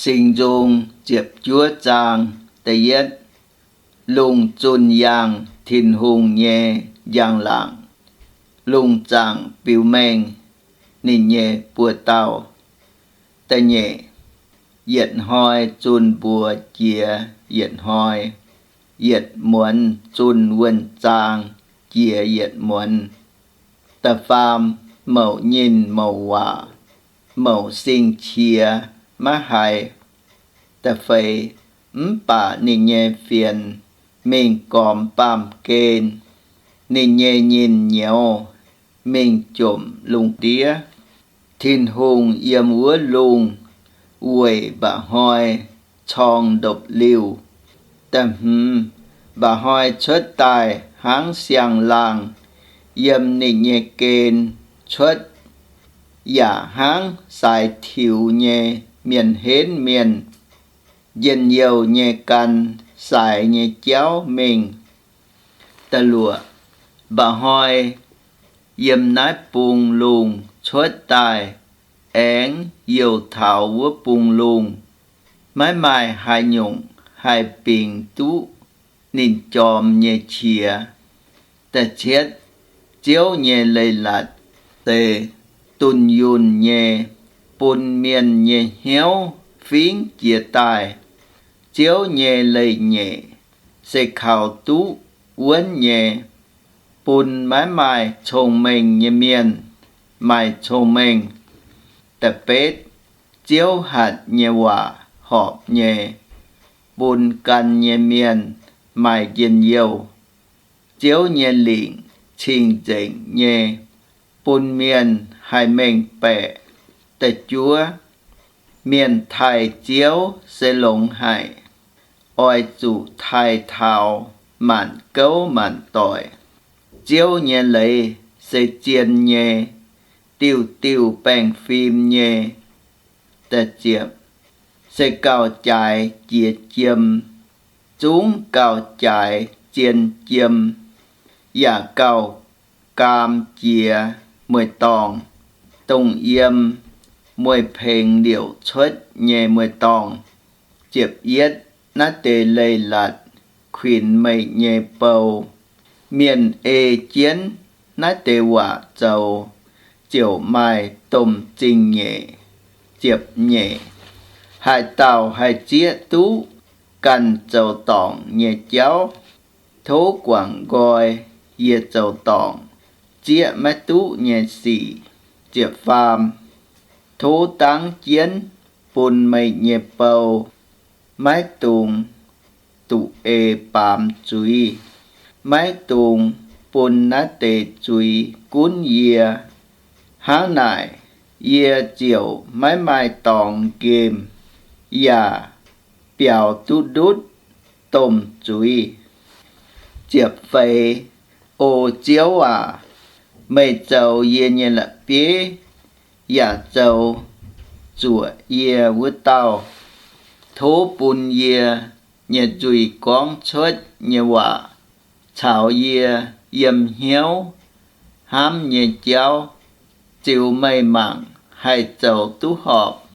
Singx Nzung ziepc juov zaang, da'yietv, lungh zunh yangh Tin-Hungh nyei njang-laangc. Lungh zaangc biux mengh ninh nyei buoz-dauh. Da'nyeic, yietc hnoi zunh mbuox jiex yietc hnoi, yietc muonz zunh wuonh zaang jiex yietc muonz. Da'faam, mouc nyinh mouc waac, mouc sing-qiex maiv haiz. Da'feix, mv baac ninh nyei fienx mingh gormx baamh gen, ninh nyei nyinh nyouz mingh jomc lungh ndiev. Tin-Hungh yiem wuov lungh weic mba'hnoi corng ndopv-liuh. Da'hmz, mba'hnoi cuotv daaih hnangv siang-laangh yiem ninh nyei gen cuotv, yaac hnangv saaix tiux nyei mienh henv mienh, njien-youh nyei gan saaix nyei jauv mingh. Da'luoqc, mba'hnoi yiem naaiv bung lungh cuotv daaih, aengx youh taux wuov bung lungh, maiv maaih haaix nyungc haih bingx duqv ninh jorm nyei qiex. Da'cietv, Ziouv nyei leiz-latc se dunh yunh nyei, bun mienh nyei hnyouv fingx jiez daaih. Ziouv nyei leiz-nyeic se kaux duqv wuonv nyei, bun maiv maaih cong-mengh nyei mienh maaih cong-mengh. Da'betv, Ziouv hatc nyei waac horpc nyei, bun gan nyei mienh maaih njien-youh. Ziouv nyei lingc cing-nzengc nyei, bun mienh haih mengh baeqc. Da'juov, mienh taaih Ziouv se longx haic, oix zuqc taaih taux maanc gouv maanc doic. Ziouv nyei leiz se zien nyei, diuh diuh baengh fim nyei. Da'ziepc, se gauh jaaix jiex jiem, zungv gauh jaaix zien jiem, yaac gauh gaam jiex mueiz-dorngh, dongh yiem mueiz-pengx liouc cuotv nyei mueiz-dorngh. Ziepc yietv, naaiv deix leiz-latc kuinx meih nyei bou. Mienh ei jienv naaiv deix waac zoux, ziouc maaih domh zingh nyeic. Ziepc nyeic, haaix dauh haih zieqv duqv ganh zoux dorngc nyei jauv? Tov guangc nqoi yie zoux dorngc zieqv maiv duqv nyei sic. Ziepc faam, tov dangv jienv bun meih nyei bou, maiv dungx duqv ei baamz zuiz, maiv dungx bun naaiv deix zuiz gunv yie. Hnangv naaic, yie ziouc maiv maaih dorngx nqemh, yaac biaux duqv ndutv domh zuiz. Ziepc feix, O Ziouv aac, meih zoux yie nyei la'bieiv, yaac zoux zuoqc yie wuov dauh. Tov bun yie nyei nzuih gorngv cuotv nyei waac caux yie yiem hnyouv hnamv nyei jauv ziux meih mangc haih zoux duqv horpc.